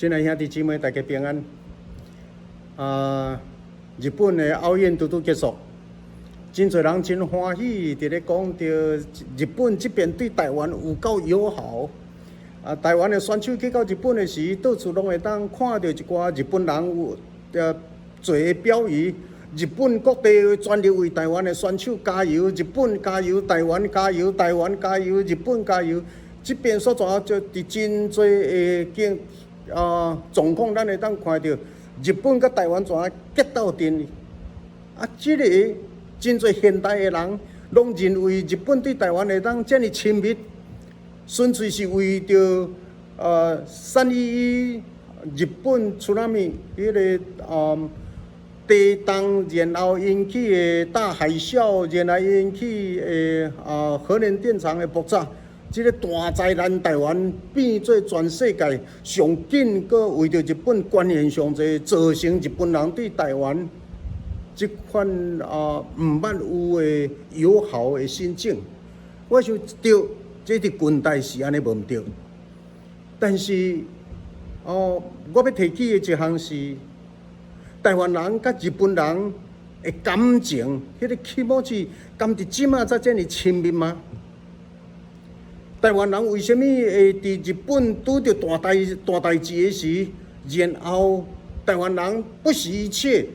親愛兄弟姊妹，大家平安。啊，日本的奧運拄拄結束，真濟人真歡喜，佇咧講著日本這邊對台灣有夠友好。啊，台灣的選手去到日本的時，到處攏會當看著一寡日本人有做的標語，日本各地全力為台灣的選手加油，日本加油，台灣加油，台灣加油，日本加油。這邊所在就佇真濟的境啊狀況，咱會當看著日本佮台灣怎啊結鬥陣。啊，這个真濟現代的人攏認為日本對台灣會當遮爾親密，純粹是為著311日本津波彼个地動，然後引起的大海嘯，然後引起的核能電廠的爆炸。這个大災難，台灣變做全世界上緊，閣為著日本捐獻上濟，造成日本人對台灣這款毋捌有的友好的心情。我想對，這佇近代是按呢無毋對。但是哦，我欲提起的一項是，台灣人佮日本人的感情，彼个気持ち，敢佇這馬才遮爾親密嗎？台灣人為啥物會佇日本拄著大代誌的時，然後台灣人不惜一切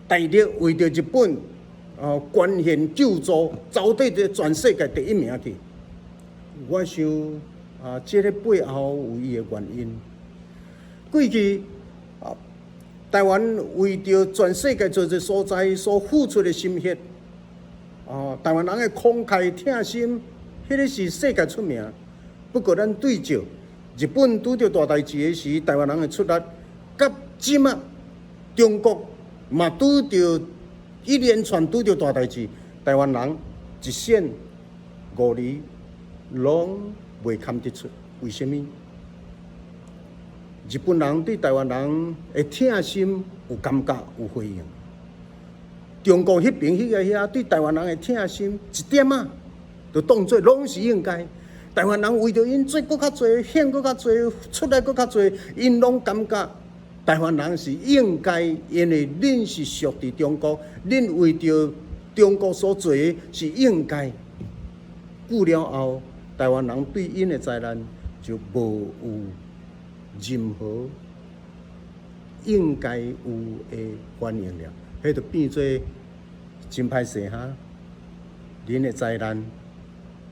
大力為著日本捐獻救助，走佇這全世界第一名去？我想啊，這个背後有伊的原因。過去啊，台灣為著全世界做一個所在所付出的心血，啊，台灣人的慷慨疼心，彼个是世界出名。不過，咱對照日本拄著大代誌的時，台灣人的出力，佮這馬中國嘛拄著一連串拄著大代誌，台灣人一線五厘攏袂堪得出。為啥物？日本人對台灣人的疼心有感覺有回應。中國彼邊彼个遐對台灣人的疼心一點仔，就當做攏是應該。台灣人為著𪜶做閣較濟，獻閣較濟，出力閣較濟，𪜶攏感覺台灣人是應該，因為恁是屬佇中國，恁為著中國所做的是應該。久了後，台灣人對𪜶的災難就無有任何應該有的反應了，彼就變做真歹勢哈。恁的災難，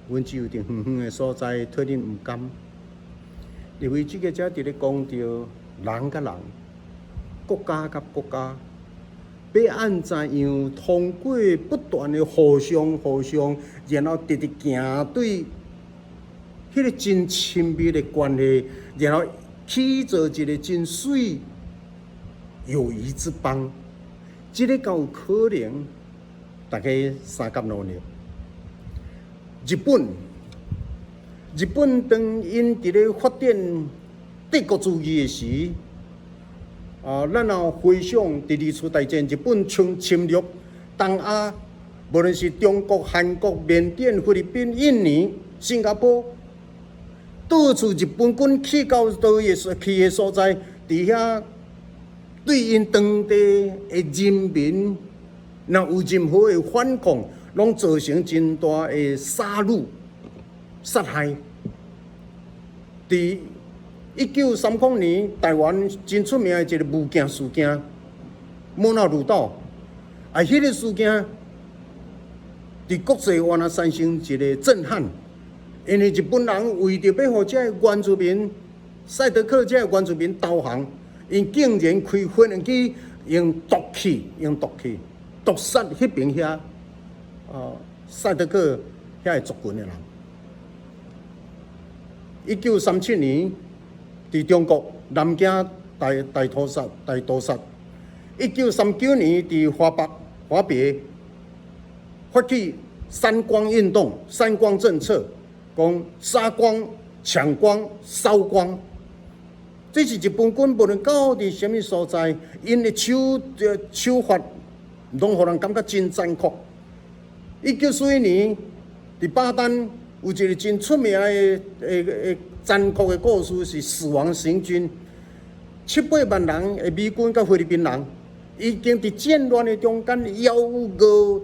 阮只有佇遠遠的所在替恁毋甘。因為這個才佇咧講著人佮人，國家佮國家，欲按怎樣通過不斷的互相互相，然後直直行對彼個真親密的關係，然後起做一個真媠友誼之邦，這个敢有可能？大家相佮努力。日本，日本當𪜶佇咧發展帝國主義的時，啊，咱若回想佇二次大戰，日本侵略東亞，無論是中國、韓國、緬甸、菲律賓、印尼、新加坡，到處日本軍去到佗位去的所在，佇遐對𪜶當地的人民，若有任何的反抗，攏造成真大的殺戮、殺害。佇1930年，台灣真出名的一個霧鏡事件，莫那魯道，啊，彼个事件佇國際原來產生一個震撼，因為日本人為著欲予這个原住民賽德克這个原住民投降，𪜶竟然開飛彈機用毒氣、用毒氣毒殺彼邊遐賽德克遐个族群的人。1937年，佇中國南京大屠殺、大屠殺。1939年，佇華北、華北發起三光運動、三光政策，講殺光、搶光、燒光。這是日本軍無論到佇啥物所在，𪜶的手法攏予人感覺真殘酷。1941年，佇巴丹有一個真出名的殘酷的故事，是死亡行軍。七八萬人的美軍佮菲律賓人，已經佇戰亂的中間，枵餓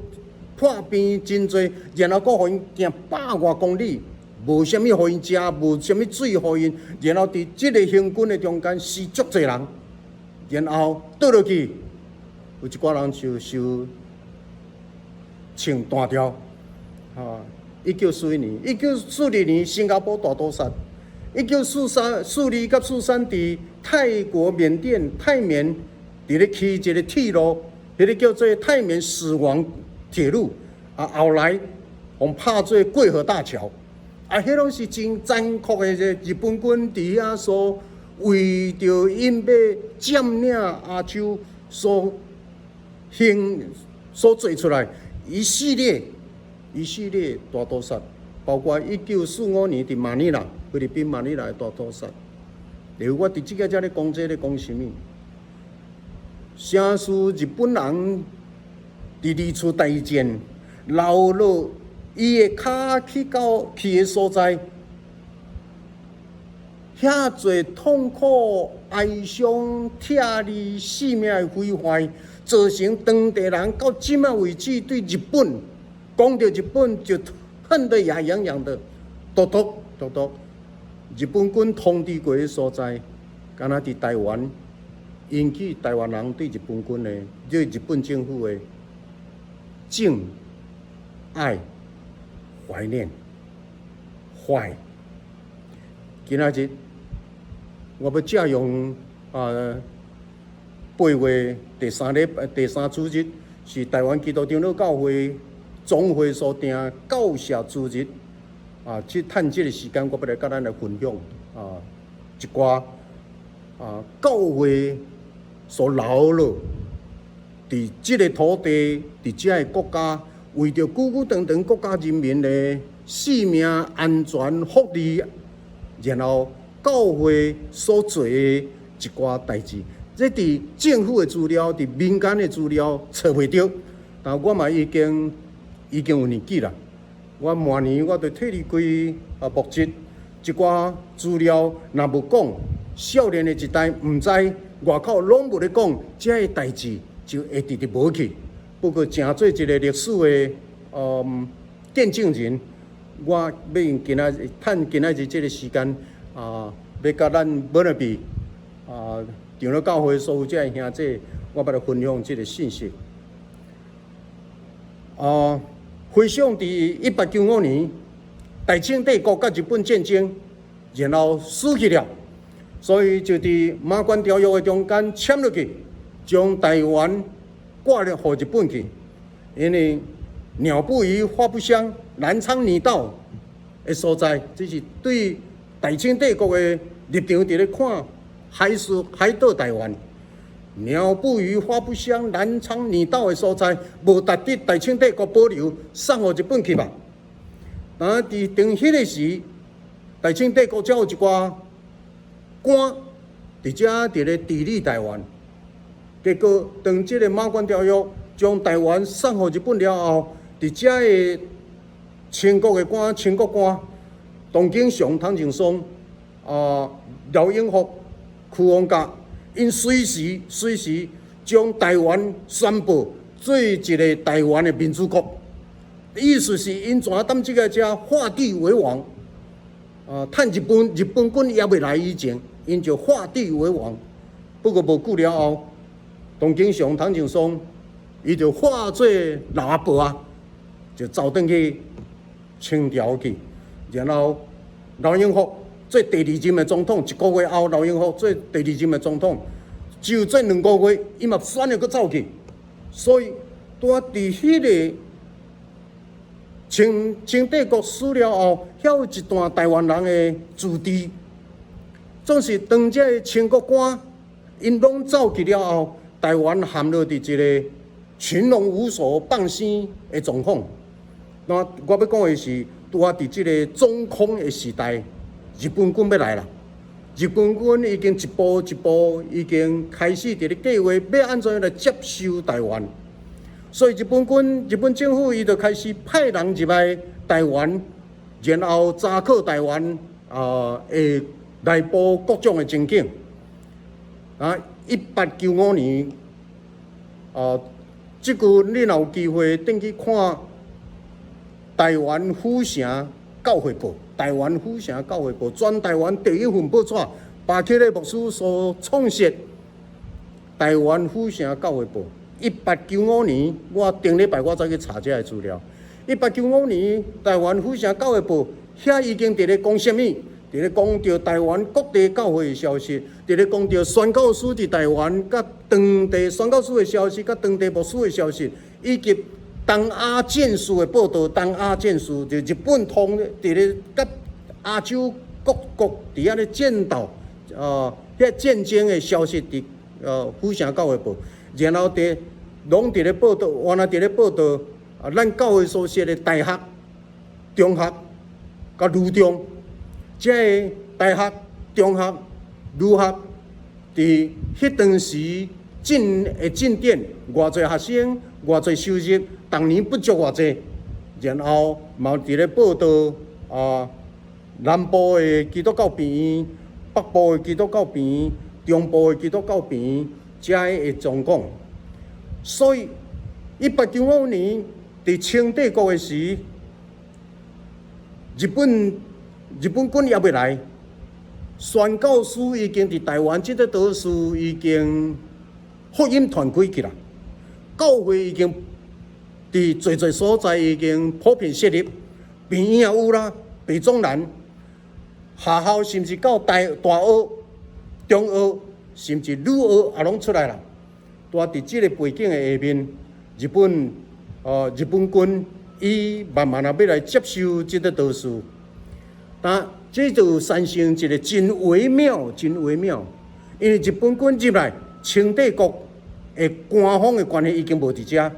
破病真濟，然後閣予𪜶行百外公里，無啥物予𪜶食，無啥物水予𪜶，然後佇這个行軍的中間死足濟人，然後倒落去，有一寡人就受槍彈著。啊，1941年，1942年新加坡大屠殺，1943、42佮43佇泰國緬甸泰緬佇咧起一个鐵路，彼个叫做泰緬死亡鐵路。啊，後來予拍做過河大橋。啊，彼攏是真殘酷的，這日本軍佇遐所為著𪜶欲佔領亞洲所行所做出來一系列一系列大屠殺，包括1945年佇馬尼拉，菲律賓馬尼拉的大屠殺。例如我佇這个遮咧講這咧講啥物？啥事日本人佇二次大戰留落伊的跤去到去的所在，遐濟痛苦、哀傷、拆離、性命的毀壞，造成當地人到這馬為止對日本講著日本就恨得牙癢癢的，獨獨獨獨，日本軍統治過的所在，敢若佇台灣引起台灣人對日本軍的、對日本政府的敬愛、懷念、懷。今仔日我欲借用啊8月第三禮拜第三主日，是台灣基督長老教會總會所定教謝主日啊，去趁這个時間，我欲來佮咱來分享啊一寡啊教會所留落佇這个土地，佇這个國家，為著久久長長國家人民的性命安全福利，然後教會所做的一寡代誌，這佇政府的資料，佇民間的資料揣袂著。但我嘛已經已經有年紀啦，我明年我就退離開啊牧職，這寡資料若無講，少年的一代毋知，外口攏無咧講，這个代誌就會直直無去。不過，成做一个歷史的見證人，我欲用今仔日趁今仔日這个時間啊，欲佮咱 Burnaby 啊長老教會所有這个兄弟，我欲來分享這个信息。啊，回想佇1895年，大清帝國佮日本戰爭，然後輸去了，所以就佇馬關條約的中間簽落去，將台灣割予日本去，因為鳥不語花不香，南昌擬道的所在，這是對大清帝國的立場佇咧看海事海島台灣。鳥不語花不香，南昌擬道的所在，無值得大清帝國保留，送予日本去吧。啊，佇當彼个時，大清帝國才有一寡官佇遮佇咧治理台灣。結果，當這个馬關條約將台灣送予日本了後，佇遮个清國的官、清國官，唐景崧、唐景崧、啊饒永福、區逢甲，𪜶隨時隨時將台灣宣布做一个台灣的民主國，意思是𪜶怎踮這个遮畫地為王，啊，趁日本日本軍猶未來以前，𪜶就畫地為王。不過無久了後，唐景崧、唐景崧，伊就化做老阿婆啊，就走轉去清朝去，然後劉永福做第二任的總統，一個月後，劉永福做第二任的總統，就做2個月，伊嘛選了閣走去，所以拄仔佇彼个清清帝國死了後，遐有一段台灣人的自治，總是當這个清國官𪜶攏走去了後，台灣陷落佇一个群龍無首、放生的狀況。那我欲講的是，拄仔佇這个中空的時代，日本軍欲來啦。日本軍已經一步一步已經開始佇咧計劃，欲按怎樣來接收台灣。所以日本軍、日本政府伊就開始派人入來台灣，然後查考台灣啊的內部各種的情景。啊，1895年，啊，這個你若有機會轉去看台灣府城教會報，台灣府城教會報，全台灣第一份報紙，巴克禮牧師所創設台灣府城教會報。一八九五年，我頂禮拜我才去查這个資料。一八九五年，台灣府城教會報遐已經佇咧講啥物？佇咧講著台灣各地教會的消息，佇咧講著宣教師佇台灣佮當地宣教師的消息，佮當地牧師的消息，以及東亞戰事的報導。東亞戰事就日本通佇咧佮亞洲各國佇遐咧戰鬥，遐戰爭的消息佇府城教會報，然後佇攏佇咧報導，原來佇咧報導啊，咱教會所設的大學、中學、佮女中，這个大學、中學、女學，佇彼當時進的進展，偌濟學生，偌濟收入，逐年不足偌濟，然後嘛佇咧報導啊，南部的基督教病院、北部的基督教病院、中部的基督教病院，遮的狀況。所以，1895年佇清帝國的時，日本軍猶未來，宣教師已經佇台灣這個島嶼已經福音傳開去啦，教會已經佇濟濟所在已經普遍設立，病院也有啦，北中南學校甚至到大學、中學，甚至女學也攏出來啦。拄佇這个背景的下面，日本軍伊慢慢仔欲來接受這个島嶼，但這就產生一个真微妙、真微妙，因為日本軍入來，清帝國的官方的關係已經無佇遮。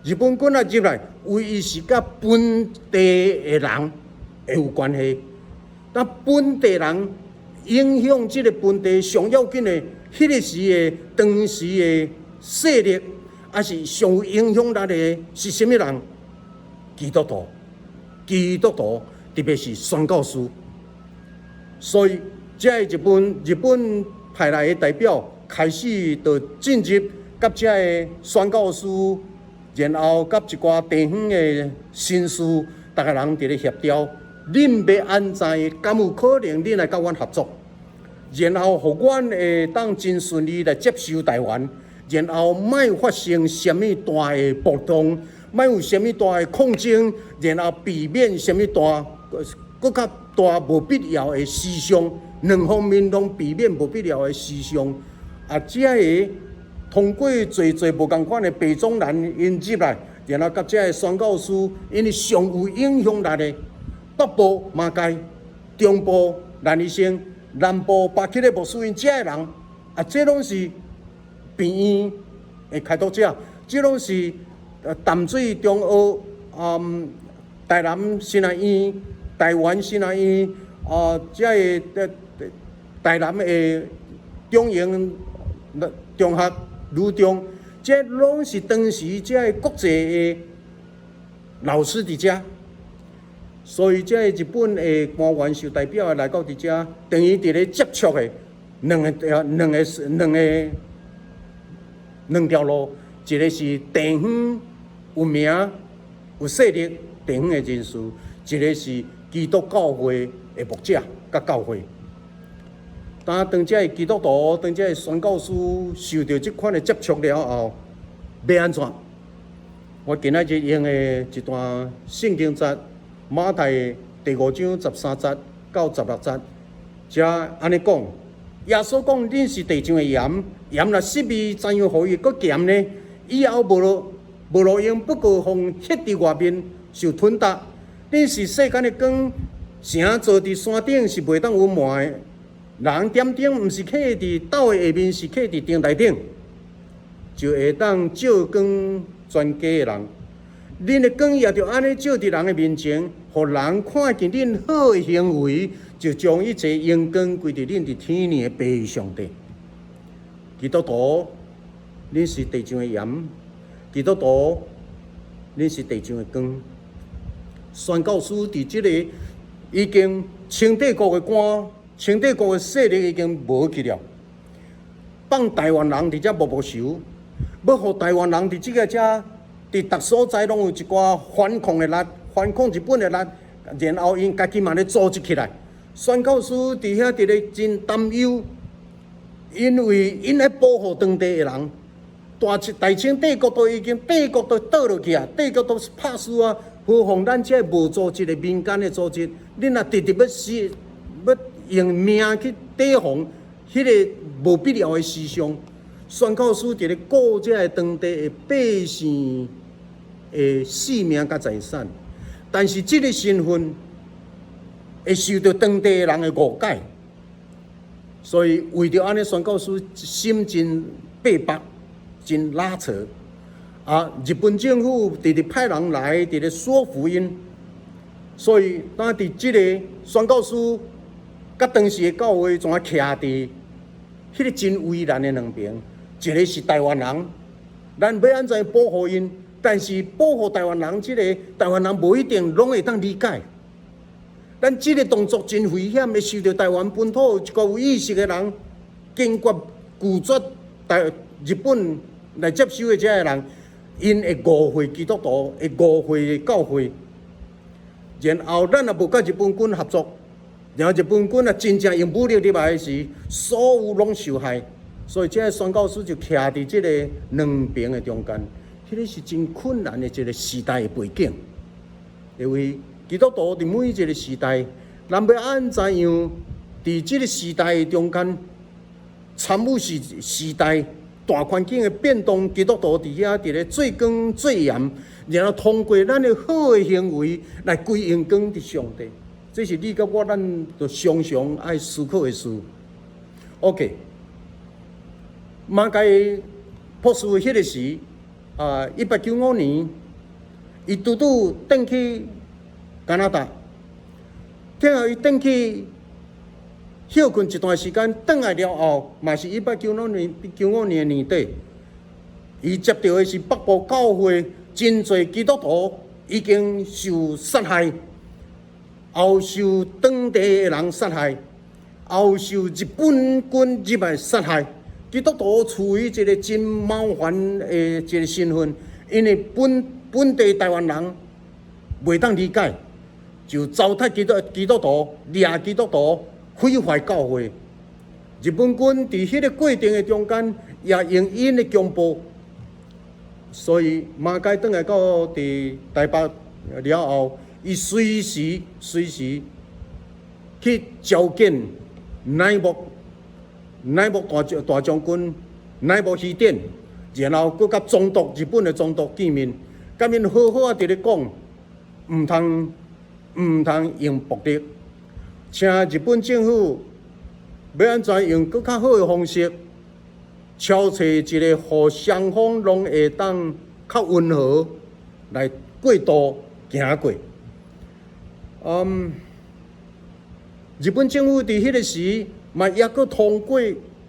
日本軍仔入來，唯一是佮本地的人會有關係。但本地人影響這个本地上要緊的，彼个時的當時的勢力，抑是上有影響力的是啥物人？基督徒，基督徒，特別是宣教師。所以，這个日本派來的代表開始就進入佮這个宣教師，然後佮一寡地方的紳士，逐个人佇咧協調，恁欲按怎？敢有可能恁來佮阮合作？然後，予阮會當真順利來接收台灣，然後莫發生啥物大的暴動，莫有啥物大的抗爭，然後避免啥物大、閣較大無必要的死傷，兩方面攏避免無必要的死傷。啊，這个通過濟濟無仝款的白種人𪜶入來，然後佮這个宣教師，𪜶上有影響力的北部馬偕，中部蘭醫生，南部巴克禮牧師𪜶這个人，啊，這攏是病院的開拓者，這攏是淡水中學、台南神學院、台灣神學院，啊，這个台南的中營中學、女中，這攏是當時這个國際的老師佇遮。所以，這个日本的官員受代表的來到佇遮，等於佇咧接觸的兩條路，一个是地方有名有勢力地方的人士，一个是基督教會的牧者佮教會。當這个基督徒、當這个宣教師受著這款的接觸了後，欲按怎？我今仔日用的一段聖經節，馬太第五章13節到16節，遮按呢講，耶穌講：恁是地上的鹽，鹽若失味，怎樣予伊閣鹹呢？以後無路用，不過予人丟佇外面受吞踏。恁是世間的光，城造佇山頂是袂當隱瞞的。人點燈毋是放佇斗的下面，是放佇燈台頂，就會當照光全家的人。恁的光也著按呢照佇人的面前，予人看見恁好的行為，就將一切榮光歸佇恁佇天裡的父上帝。基督徒，恁是地上的鹽；基督徒，恁是地上的光。宣教師佇這個已經清帝國的官，清帝國的勢力已經無去了。放台灣人佇遮默默受，欲予台灣人佇這个遮，佇逐所在攏有一寡反抗的力，反抗日本的力，然後𪜶家己嘛咧組織起來。宣教師佇遐佇咧真擔憂，因為𪜶愛保護當地的人。大大清帝國都已經帝國都倒落去啊，帝國都拍輸啊，何況咱這無組織的民間的組織，恁若直直欲死，欲用命去抵防彼个無必要的死傷。宣教師佇咧顧這个當地的百姓的性命佮財產，但是這个身份會受著當地的人的誤解，所以為著按呢，宣教師心真逼迫，真拉扯。啊！日本政府直直派人來，佇咧說服𪜶，所以當佇這个宣教師佮當時的教會怎啊徛佇彼个真為難的兩邊，一个是台灣人，咱欲按怎保護𪜶？但是保護台灣人，這个台灣人無一定攏會當理解。咱這个動作真危險，會受著台灣本土一个有意識的人堅決拒絕台日本來接收的這个人，𪜶會誤會基督徒，會誤會教會。然後咱若無佮日本軍合作，然後日本軍若真正用武力入來的時，所有攏受害。所以這个宣教師就徛佇這个兩邊的中間，彼个是真困難的一个時代的背景。因為基督徒佇每一个時代，咱欲按怎樣佇這个時代的中間參與時時代大環境的變動，基督徒佇遐佇咧做光做鹽，然後通過咱的好的行為來歸榮光佇上帝。這是你佮我咱著常常愛思考的事。OK，馬偕博士彼个時，啊，1895年，伊拄拄轉去加拿大，聽後伊轉去歇睏一段時間，轉來了後，嘛是1895年95年的年底，伊接著的是北部教會真濟基督徒已經受殺害，後受當地的人殺害，後受日本軍入來殺害。基督徒處於一个真麻煩的一个身份，因為本本地台灣人袂當理解，就糟蹋基督基督徒，掠基督徒，毀壞教會。日本軍佇彼个過程的中間，也用𪜶的強暴，所以馬偕轉來到佇台北了後，伊隨時隨時去召見乃木乃木大將大將軍乃木希典，然後閣佮總督日本的總督見面，佮𪜶好好仔佇咧講，毋通毋通用暴力，請日本政府欲按怎用閣較好的方式，敲揣一个予雙方攏會當較溫和來過渡行過。日本政府佇彼个時嘛，抑閣通過，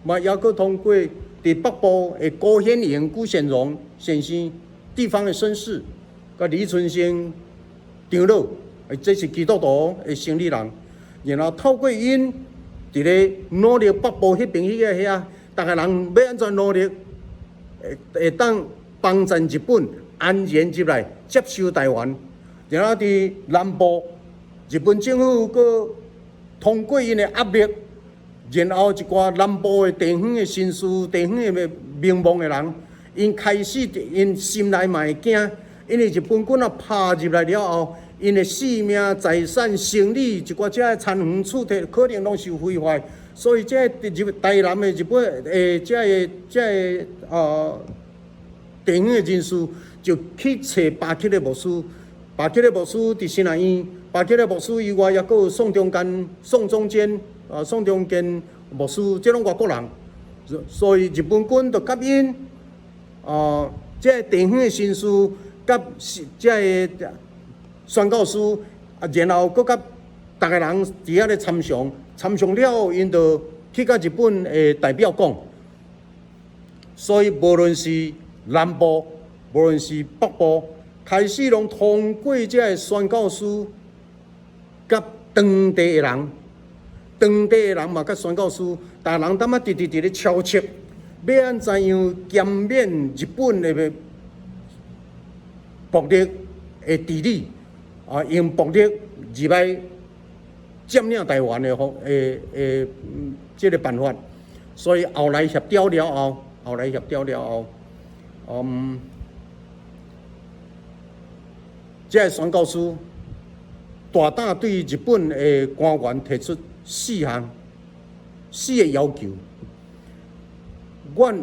嘛抑閣通過佇北部的辜顯榮、辜顯榮先生地方的紳士，佮李存生長老，這是基督徒的生理人，然後透過𪜶佇咧努力北部彼邊彼个遐，逐个人欲按怎努力，會會當幫贊日本安然入來接收台灣，然後佇南部，日本政府閣通過𪜶的壓力，然後一寡南部的地方的紳士、地方的名望的人，𪜶開始𪜶心內嘛會驚，因為日本軍啊拍入來了後，𪜶的性命、財產、生理一寡這个田園厝地可能攏受毀壞，所以這个日台南的日本的這个這个地方的人士就去揣巴克禮牧師，巴克禮牧師佇新南院，巴克禮牧師以外，抑閣有宋中堅、宋中堅、宋中堅牧師，這攏外國人，所以日本軍就佮𪜶，這个地方的紳士佮這个宣教師，啊，然後閣佮逐个人佇遐咧參詳，參詳了後，𪜶就去佮日本的代表講，所以無論是南部，無論是北部，開始攏通過這个宣教師佮當地的人，當地的人嘛佮宣教師，逐个人淡仔直直佇咧敲策，欲按怎樣減免日本的暴力的治理啊，用暴力入來佔領台灣的方的的這个辦法。所以後來協調了後，後來協調了後，這个宣教師大膽對日本的官員提出四項四个要求。阮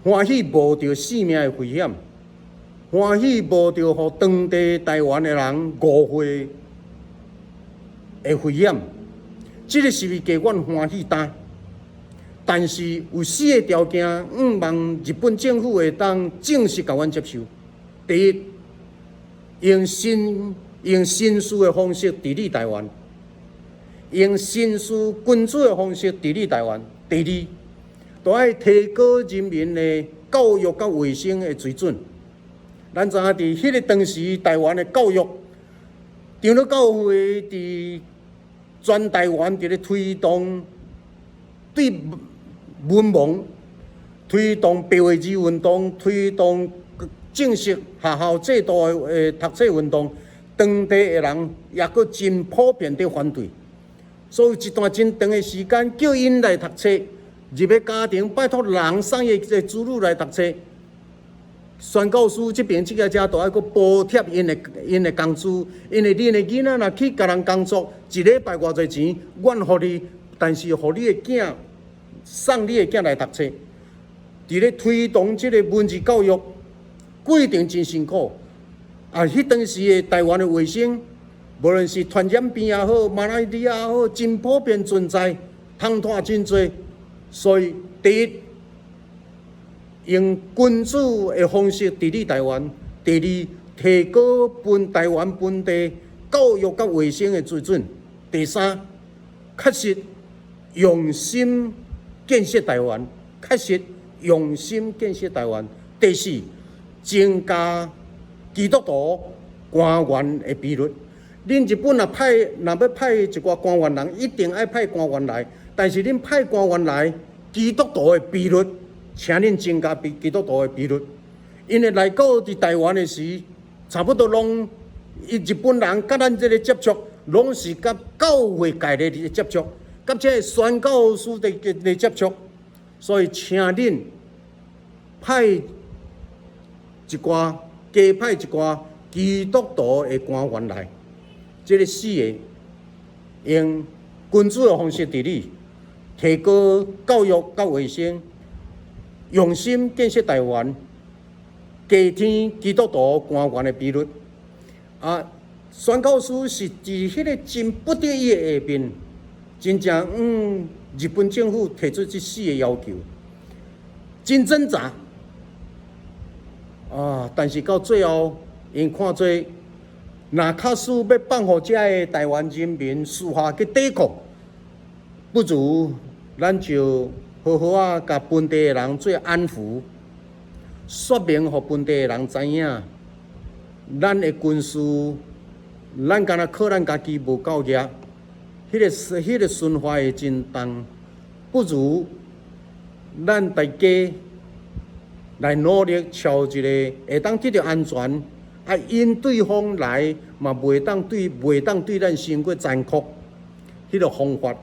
歡喜冒著性命的危險，歡喜冒著予當地台灣的人誤會的危險，這个十字架阮歡喜擔。但是有四个條件，向望日本政府會當正式共阮接受。第一，用紳士的方式治理台灣，用紳士君主的方式治理台灣。第二，都愛提高人民的教育佮衛生的水準。咱知影佇彼个當時，台灣的教育，長老教會佇全台灣佇咧推動對文盲、推動白話字運動、推動正式學校制度的讀冊運動，當地的人也閣真普遍佇反對。所以一段真長的時間，叫𪜶來讀冊，入去家庭拜託人送伊的子女來讀冊。宣教師這邊這个遮都愛閣補貼𪜶的工資，因為恁的囡仔若去共人工作，一禮拜偌濟錢，阮予你，但是予你的囝送你的囝來讀冊。佇咧推動這个文字教育過程真辛苦。啊，彼當時的台灣的衛生，無論是傳染病也好，馬拉利亞也好，真普遍存在，通脫真濟。所以第一，用君主的方式治理台灣；第二，提高本台灣本地教育佮衛生的水準；第三，確實用心建設台灣，確實用心建設台灣；第四，增加基督徒官員的比率。恁日本若派若欲派一寡官員人，一定愛派官員來。但是恁派官員來，基督徒的比率，請恁增加比基督徒的比率。因為來到佇台灣的時，差不多攏伊日本人佮咱這个接觸，攏是佮教會界的接觸，佮這个宣教師的接觸。所以請恁派一寡，加派一寡基督徒的官員來。這个四个用君主的方式治理，提高教育佮衛生，用心建設台灣，加添基督徒官員的比率。啊，宣教師是佇彼个真不得已的下面，真正向日本政府提出這四个要求，真掙扎。啊，但是到最後，𪜶看做若假使欲放予遮个台灣人民私下去抵抗，不如咱就好好仔共本地的人做安撫，說明予本地的人知影，咱的軍事，咱敢若靠咱家己無夠額，彼个循環會真重，不如咱大家來努力朝一个會當得著安全，啊，𪜶對方來嘛袂當對咱傷過殘酷，彼个方法。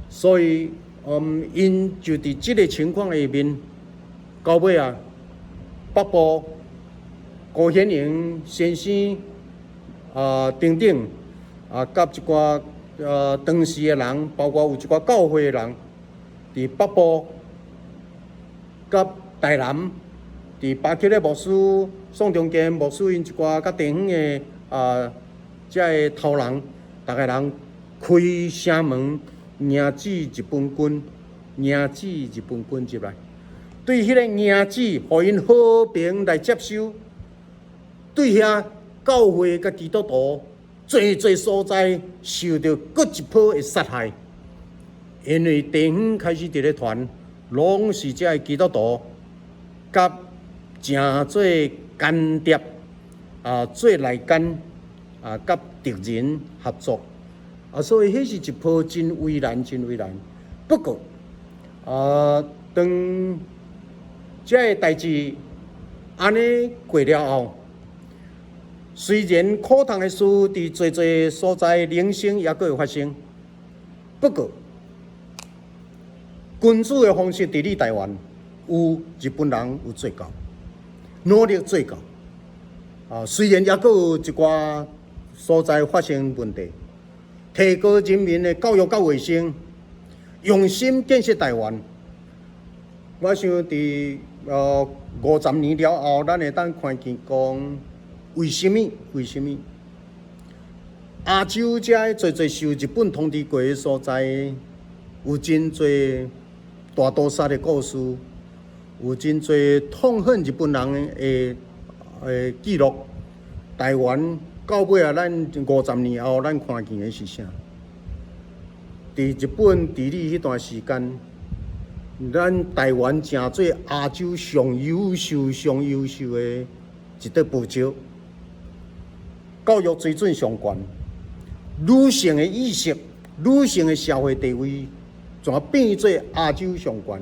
所以，𪜶就佇這个情況下面，到尾啊，北部辜顯榮先生啊等等啊，佮一寡當時的人，包括有一寡教會的人，佇北部佮台南，佇巴克禮牧師、宋中堅牧師𪜶一寡較地方的啊，遮个頭人，逐个人開城門迎接日本軍，迎接日本軍入來。對彼个迎接，予𪜶和平來接收。對遐教會佮基督徒，濟濟所在受著閣一波的殺害，因為地方開始佇咧傳，攏是遮个基督徒佮成做間諜啊，做內奸啊，佮敵人合作啊，所以彼是一波真為難，真為難。不過啊，當這个代誌按呢過了後，雖然苦痛的事佇濟濟所在零星猶閣會發生，不過君主的方式治理台灣，有日本人有做到，努力做到。啊，雖然猶閣有一寡所在發生問題，提高人民的教育佮衛生，用心建設台灣。我想佇50年了後，咱會當看見講，為啥物？為啥物？亞洲遮濟濟受日本統治過的所在，有真濟大屠殺的故事，有真濟痛恨日本人的記錄。台灣到尾仔，咱五十年後，咱看見的是啥？佇日本治理彼段時間，咱台灣成做亞洲上優秀、上優秀的一塊寶石，教育水準上懸，女性的意識、女性的社會地位，全變做亞洲上懸。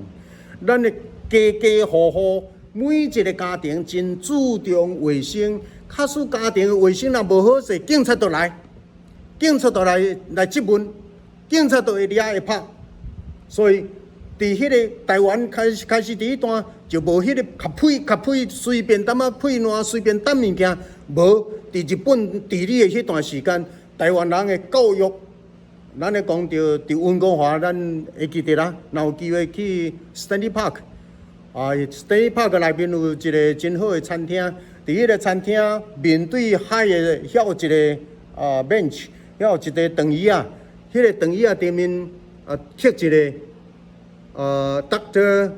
咱的家家戶戶每一个家庭真注重衛生，假使家庭的衛生若無好勢，警察就來，警察就來來質問，警察就會掠會拍，所以，佇彼个台灣開始開始佇彼段就無彼个較屁較屁隨便淡仔屁爛，隨便抌物件，無佇日本治理的彼段時間，台灣人的教育，咱咧講著佇溫哥華，咱會記得啦。若有機會去 Stanley Park，啊，Stanley Park 內面有一个真好的餐廳，佇彼个餐廳面對海的遐有一个啊 bench，遐有一个長椅仔，彼个長椅仔頂面啊刻一个Doctor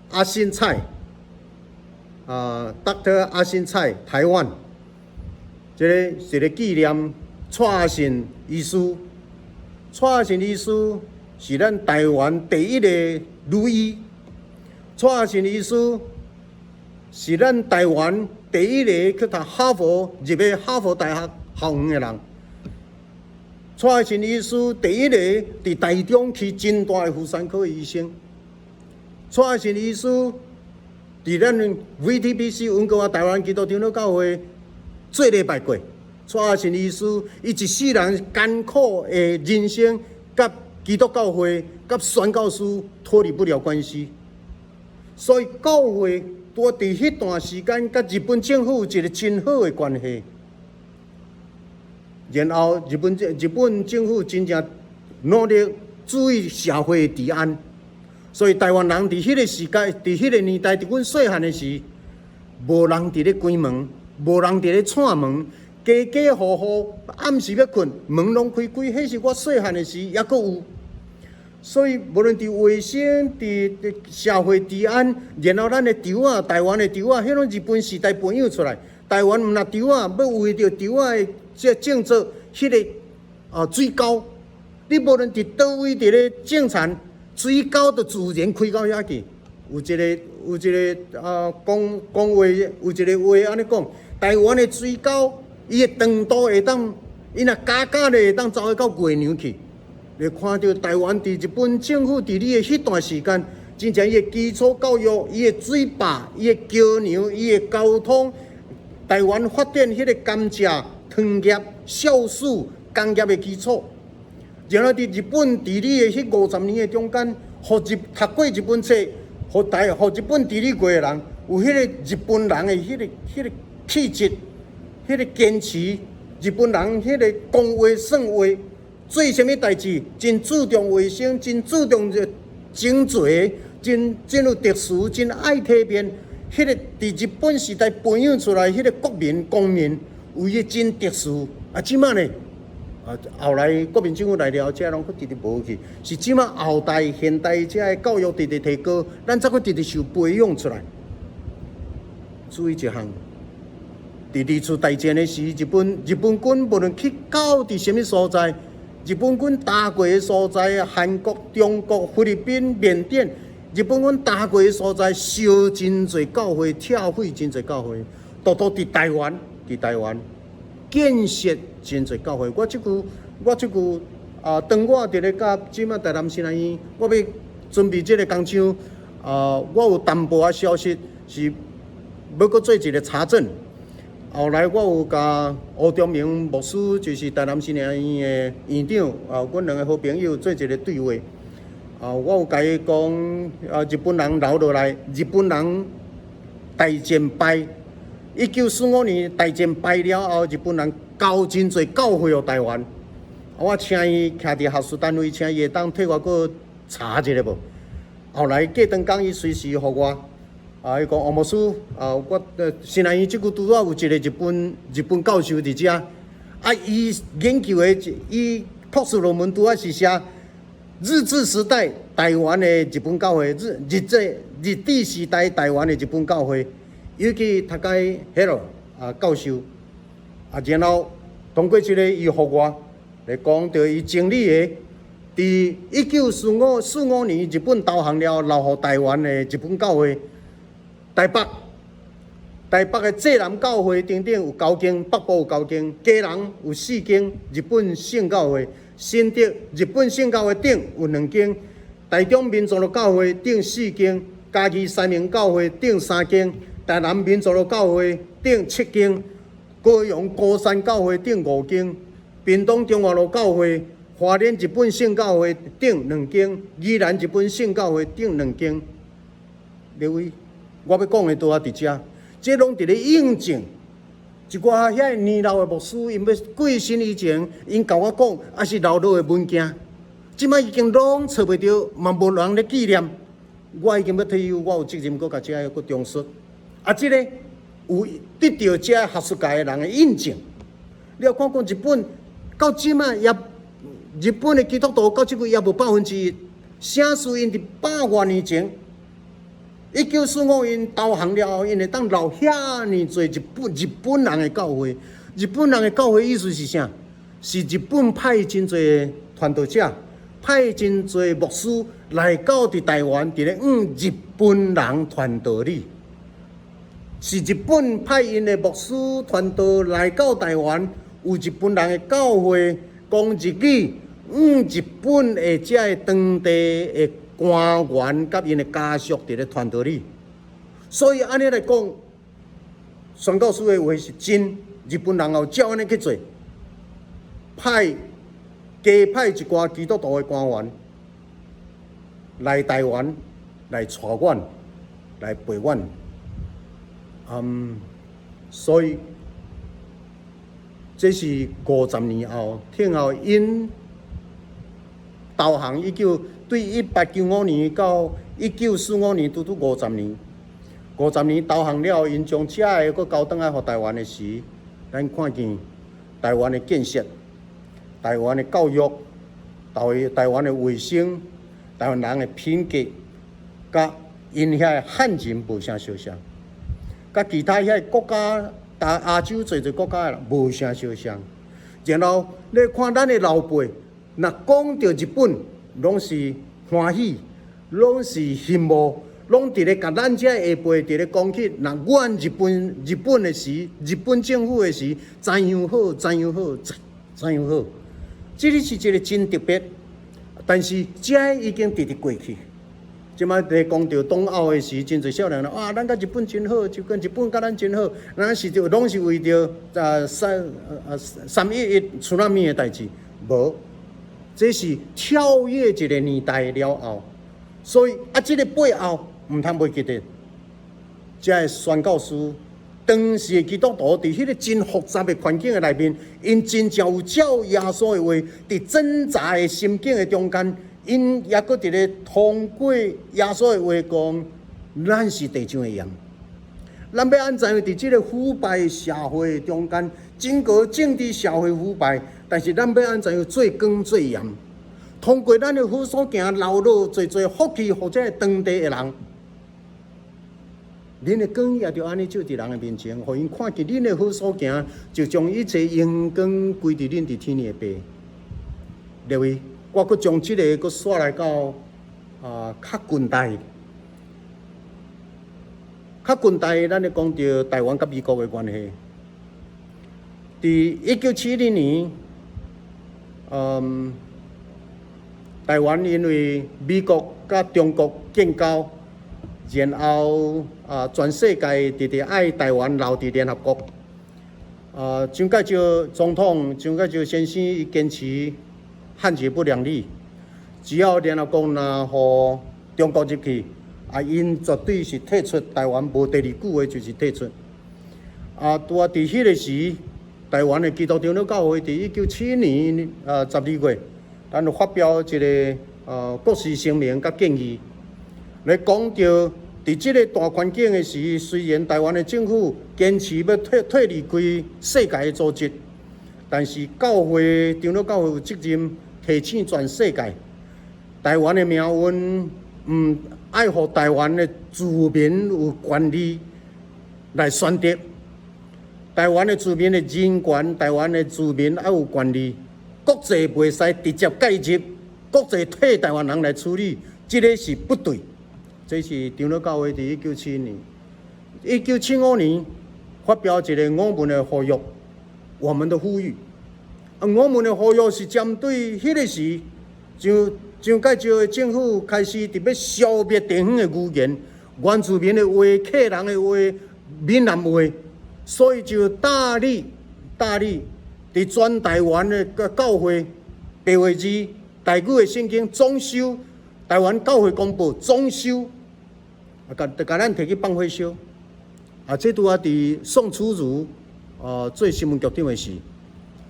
阿信蔡，啊，Doctor 阿信蔡，台灣，這个是咧紀念蔡阿信醫師。蔡阿信醫師是咱台灣第一個女醫。蔡阿信醫師是咱台灣第一个去讀哈佛入去哈佛大學校園的人。蔡阿信醫師第一个佇台中起真大的婦產科醫生。蔡阿信醫師佇咱 VTBC 溫哥華台灣基督長老教會做禮拜過。蔡阿信醫師伊一世人艱苦的人生，佮基督教會、佮宣教師脫離不了關係。所以教會拄佇彼段時間，佮日本政府有一个真好的關係。然後日本政府真正努力注意社會的治安，所以台灣人佇彼个時間、佇彼个年代，佇阮細漢的時，無人佇咧關門，無人佇咧串門，家家戶戶暗時欲睏，門攏開開，彼是我細漢的時猶閣有。所以無論佇衛生、佇社會治安，然後咱的稻仔，台灣的稻仔，彼攏日本時代培養出來。台灣毋若稻仔，欲為著稻仔的這種作彼个啊水溝，你無論佇佗位佇咧種田，水溝就自然開到遐去。有一个啊講講話，有一个話按呢講，台灣的水溝，伊的長度會當，伊若加加咧會當走到月娘去。你看著台灣佇日本政府治理的彼段時間，真正伊的基礎教育、伊的水壩、伊的橋梁、伊的交通，台灣發展彼个甘蔗、糖業、酵素工業的基礎。然後佇日本治理的彼五十年的中間，予日讀過日本冊，予台予日本治理過的人，有彼个日本人的彼个氣質，彼个堅持，日本人彼个講話算話，做啥物代誌真注重衛生，真注重這整齊，真有特殊，真愛體面。彼个佇日本時代培養出來，彼个國民公民有伊真特殊。啊，這馬呢？啊，後來國民政府來了，這攏閣直直無去。是這馬後代現代這个教育直直提高，咱才閣直直受培養出來。注意一項，佇二次大戰的時，日本軍無論去到佇啥物所在，日本軍打過的所在，韓國、中國、菲律賓、緬甸，日本軍打過的所在，燒真濟教會，拆毀真濟教會，獨獨佇台灣，佇台灣建設真濟教會。我這句，我這句啊，當我佇咧佮這馬台南神學院，我欲準備這個工廠，啊，我有淡薄仔消息是欲閣做一個查證。後來我有共吳中明牧師，就是台南神學院的院長，啊，阮兩個好朋友做一個對話。啊，我有共伊講，啊，日本人留落來，日本人大戰敗，1945年大戰敗了後，日本人交真濟教會予台灣。我請伊徛佇學術單位，請伊會當替我閣查一下無？後來過長工，伊隨時予我。啊！伊講王牧師，啊，我神學院這久拄仔有一個日本教授佇遮，啊，伊研究的，伊博士論文拄仔是寫日治時代台灣的日本教會，日治時代台灣的日本教會，尤其讀個彼落啊教授，啊，然後通過這個伊予我來講著伊整理的，佇一九四五四五年日本投降了，留予台灣的日本教會。台北的濟南教會等等有九間，北部有九間，基隆有四間日本聖教會，新竹日本聖教會頂有兩間，台中民族樂教會頂四間，嘉義三民教會頂三間，台南民族樂教會頂七間，高雄高山教會頂五間，屏東中華路教會、花蓮日本聖教會頂兩間，宜蘭日本聖教會頂兩間。各位，我欲講的拄仔佇遮，這攏佇咧印證一寡遐年老的牧師，𪜶欲過身以前，𪜶共我講，抑是留落的文件，這擺已經攏揣袂著，嘛無人咧紀念。我已經欲退休，我有責任閣共這個閣重述。啊，這個有得著這學術界的人的印證。你有看講日本到這擺也，日本的基督徒到這久也無1%，啥事𪜶佇百外年前，1945𪜶投降了後，𪜶會當留遐爾濟日本人的教會。日本人的教會意思是啥？是日本派真濟傳道者，派真濟牧師來到佇台灣，佇咧向日本人傳道理。是日本派𪜶的牧師傳道來到台灣，有日本人的教會講日語，向日本的這个當地的官員佮𪜶的家屬佇咧傳道理。所以按呢來講，宣教師的話是真，日本人也有照按呢去做，派加派一寡基督徒的官員來台灣來帶阮來陪阮。所以這是50年後，聽後𪜶投降對1895年到1945年，拄拄五十年。五十年投降了後，𪜶將這个閣交轉來予台灣的時，咱看見台灣的建設、台灣的教育、台灣的衛生、台灣人的品格，佮𪜶遐的漢人無啥相像，佮其他遐個國家，大亞洲濟濟國家的人無啥相像。然後你看咱的老輩，若講著日本，攏是歡喜，攏是羨慕，攏佇咧共咱這下輩佇咧講起，若阮日本的時，日本政府的時，怎樣好，怎樣好，怎樣好。這個是一個真特別，但是這已經直直過去。這擺咧講著冬奧的時，真濟少年人啊，咱佮日本真好，就跟日本佮咱真好，咱是就攏是為著啊3.11 tsunami 的代誌，無，這是跳躍一個年代了後，所以啊，這個背後毋通袂記得，這个宣教師當時的基督徒佇彼個真複雜的環境的內面，𪜶真正有照耶穌的話，佇掙扎的心境的中間，𪜶猶閣佇咧通過耶穌的話講，咱是地上的鹽。咱欲按怎樣佇這個腐敗社會中間，整個政治社會腐敗，但是咱欲按怎樣做光做鹽？通過咱的好所行，留落濟濟福氣，予這个當地的人。恁的光也著按呢照佇人的面前，予𪜶看見恁的好所行，就將一切榮光歸佇恁佇天的爸。各位，我閣將這個閣煞來到啊較近代，較近代，咱咧講著台灣佮美國的關係。佇1970年，台灣因為美國佮佮中國建交，然後啊，全世界直直愛台灣留佇聯合國。啊，蔣介石總統、蔣介石先生伊堅持漢日不兩立，只要聯合國若予中國入去，啊，𪜶絕對是退出台灣，無第二句話就是退出。啊，拄仔佇彼个時，台灣的基督長老教會佇1971年12月，咱就發表一个國事聲明佮建議，來講著佇這个大環境的時，雖然台灣的政府堅持欲退離開世界的組織，但是教會長老教會有責任提醒全世界，台灣的命運毋愛予台灣的住民有權利來選擇。台灣的住民的人權，台灣的住民愛有權利，國際袂使直接介入，國際替台灣人來處理，這个是不對。這是長老教會佇1971年、1975年發表一个我們的呼籲，我們的呼籲。啊，我們的呼籲是針對彼个時，蔣介石的政府開始佇欲消滅地方的語言、原住民的話、客人的話、閩南話。所以就大力大力佇全台灣的個教會白話字、台語的聖經總收，台灣教會公報總收，啊，共共咱提去放火燒。啊，這拄仔佇宋楚瑜做新聞局長的時，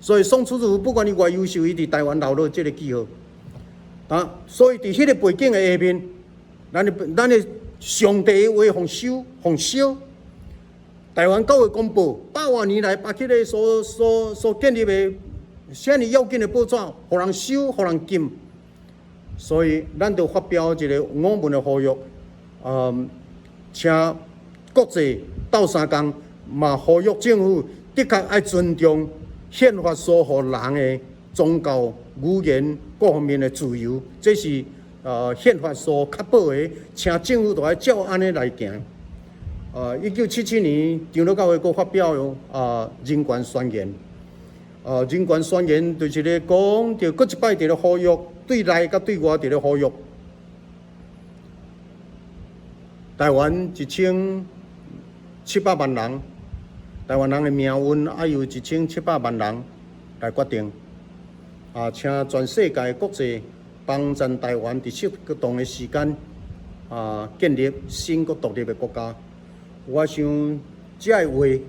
所以宋楚瑜不管伊偌優秀，伊佇台灣留落這个記號。啊，所以佇彼个背景的下面，咱的上帝的話予收予燒。台灣教會公報百外年來，把彼个所建立的遮爾要緊的報紙，予人收，予人禁，所以咱就發表一个我們的呼籲，請國際鬥相共，嘛呼籲政府的確愛尊重憲法所予人的宗教、語言各方面的自由，這是憲法所確保的，請政府都愛照按呢來行。1977年，長老教會閣發表人權宣言。人權宣言就是咧講，著閣一擺佇咧呼籲，對內佮對外佇咧呼籲。台灣1700萬人，台灣人的命運愛由一千七百萬人來決定。啊，請全世界國際幫贊台灣佇適當的時間啊，建立新閣獨立的國家。我想，這个話佇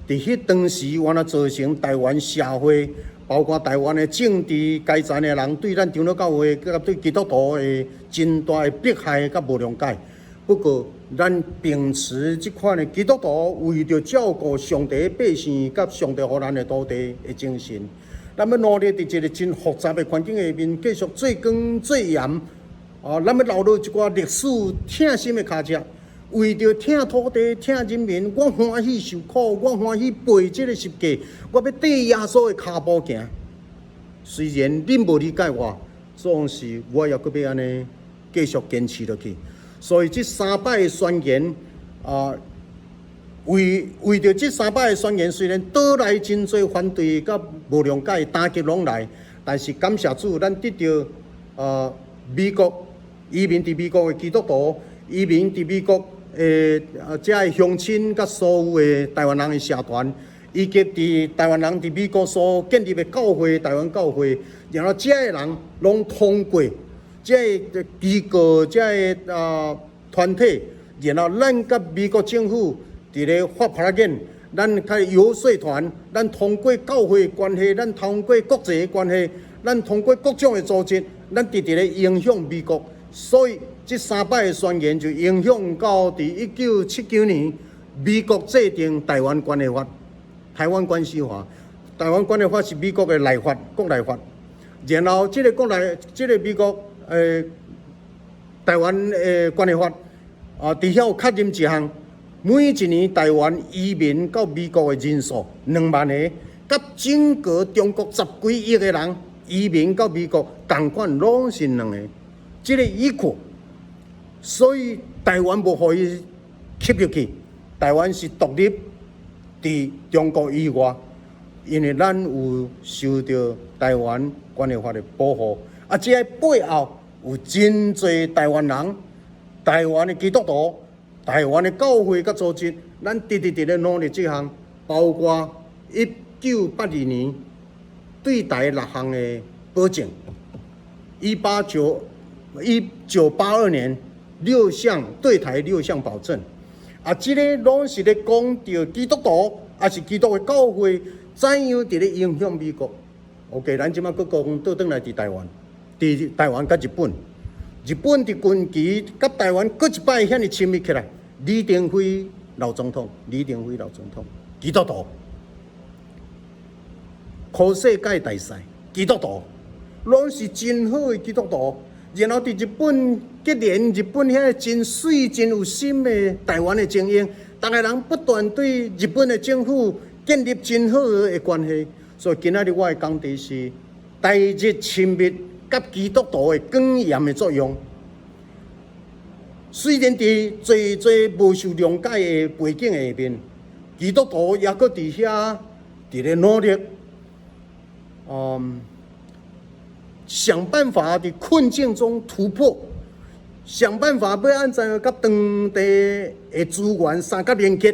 彼當時，原來造成台灣社會，包括台灣的政治階層的人，對咱長老教會，佮對基督徒的真大的迫害佮無諒解。不過，咱秉持這款的基督徒為著照顧上帝的百姓，佮上帝予咱的土地的精神，咱欲努力佇一个真複雜的環境下面，繼續做工做鹽。啊，咱欲留落一寡歷史疼心的跤跡。為著疼土地、疼人民，我歡喜受苦，我歡喜背這个十架，我欲綴耶穌的跤步行。雖然恁無理解我，總是我也閣欲按呢繼續堅持落去。所以這三擺的宣言啊，為著這三擺的宣言，雖然倒來真濟反對佮無諒解，打擊攏來，但是感謝主，咱得著美國移民佇美國的基督徒，移民佇美國的啊，遮的鄉親佮所有的台灣人的社團，以及佇台灣人佇美國所建立的教會，台灣教會，然後遮的人攏通過這个機構、遮个團體，然後咱佮美國政府佇咧發拍緊，咱開遊說團，咱通過教會關係，咱通過國際的關係，咱通過各種的組織，咱直直咧影響美國，所以這三擺的宣言就影響到佇1979年，美國制定台灣關係法、台灣關係法。台灣關係法是美國的內法、國內法。然後這個國內、這個美國台灣的關係法啊，佇遐有確認一項，每一年台灣移民到美國的人數2萬个，佮整個中國十幾億个人移民到美國，仝款攏是兩个，這个 equal。所以台灣無予伊吸入去，台灣是獨立佇中國以外，因為咱有受著台灣關係法的保護。啊，這个背後有真濟台灣人、台灣的基督徒、台灣的教會佮組織，咱直直佇咧努力這項，包括1982年對台六項的保證，1982年六項對台六項保證，啊，這個攏是咧講著基督徒，抑是基督的教會怎樣佇咧影響美國。OK，咱這馬閣講倒轉來佇台灣，佇台灣佮日本，日本佇近期佮台灣閣一擺遐爾親密起來。李登輝老總統，李登輝老總統，基督徒，科世界大賽，基督徒，攏是真好的基督徒。然後佇日本，結連日本遐個真媠、真有心的台灣的精英，逐个人不斷對日本的政府建立真好的關係。所以今仔日我的講題是台日親密佮基督徒的光鹽的作用。雖然佇濟濟無受諒解的背景下面，基督徒猶閣佇遐佇咧努力，想辦法佇困境中突破，想辦法欲按怎樣佮當地的資源相佮連結，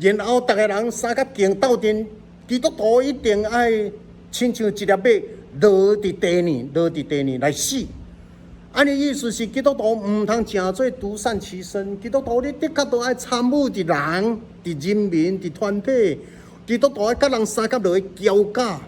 然後逐个人相佮共鬥陣，基督徒一定愛親像一粒麥落佇地裡，落佇地裡來死。按呢意思是基督徒毋通誠做獨善其身，基督徒你的確都愛參與佇人、佇人民、佇團體，基督徒愛佮人相佮落去交假。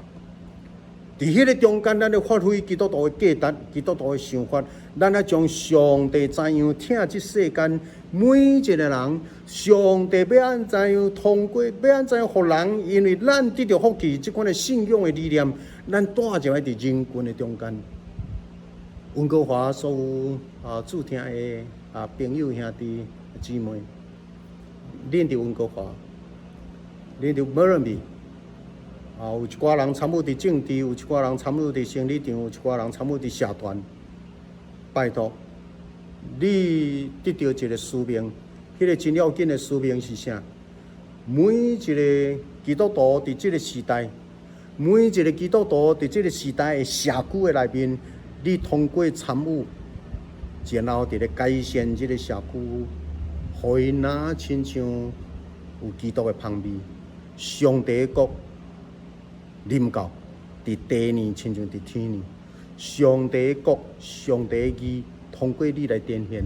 佇彼个中間，咱咧發揮基督徒的價值、基督徒的想法，咱愛將上帝怎樣疼這世間每一個人，上帝欲按怎樣通過，欲按怎樣予人，因為咱得著福氣，這款的信仰的理念，咱帶入來佇人群的中間。溫哥華所有駐聽的朋友兄弟姊妹，恁佇溫哥華，恁佇 Burnaby，有一寡人參與佇政治，有一寡人參與佇生理場，有一寡人參與佇社團。拜託，你得著一個使命，彼個真要緊的使命是啥？每一個基督徒佇這個時代，每一個基督徒佇這個時代的社區的內面，你通過參與，然後佇咧改善這個社區，予𪜶若親像有基督的芳味，上帝的國臨到佇地呢，親像佇天呢。上帝的國、上帝的義，通過你來展現。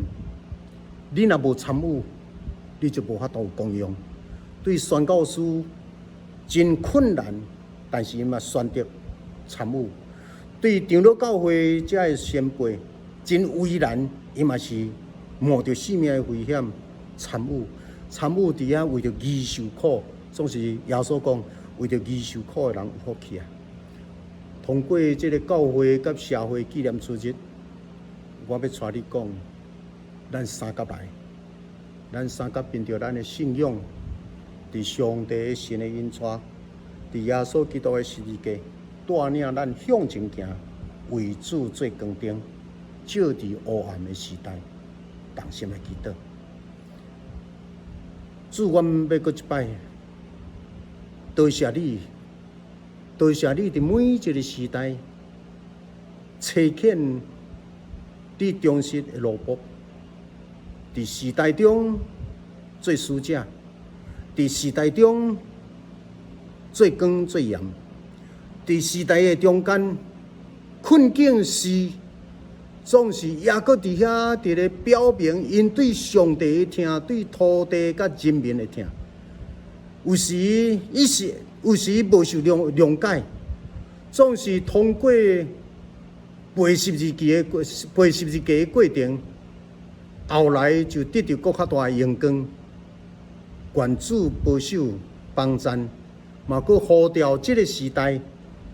你若無參與，你就無法度有功用。對宣教師真困難，但是𪜶嘛選擇參與。對長老教會遮的先輩真為難，伊嘛是冒著性命的危險參與，參與佇遐為著義受苦，總是耶穌講為著義受苦的人有福氣啊！通過這个教會佮社會紀念主日，我欲帶你講，咱相佮來，咱相佮憑著咱的信仰，佇上帝的神的引帶，佇耶穌基督的十字架，帶領咱向前行，為主做光燈，照佇烏暗的時代，同心來祈禱。主，阮欲閣一擺，多謝你，多謝你佇每一个時代，差遣你忠實的奴僕，佇時代中做使者，佇時代中做光做鹽，佇時代的中間，困境時總是猶閣佇遐佇咧表明𪜶對上帝的疼，對土地佮人民的疼。有時伊是有時無受諒解，總是通過背十字架的過程，後來就得著閣較大的榮光。願主保守幫贊，嘛閣呼召這个時代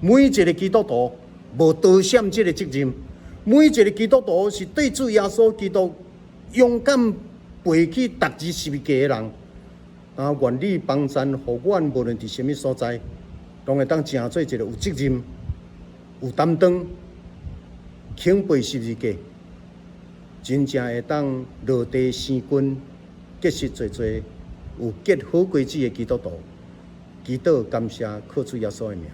每一个基督徒無逃閃這个責任。每一个基督徒是對主耶穌基督勇敢背起十字十字架的人。啊，願你幫贊，予阮無論佇啥物所在，攏會當成做一个有責任、有擔當、肯背十字架，真正會當落地生根，結實濟濟，有結好果子的基督徒。祈禱感謝，靠主耶穌的名。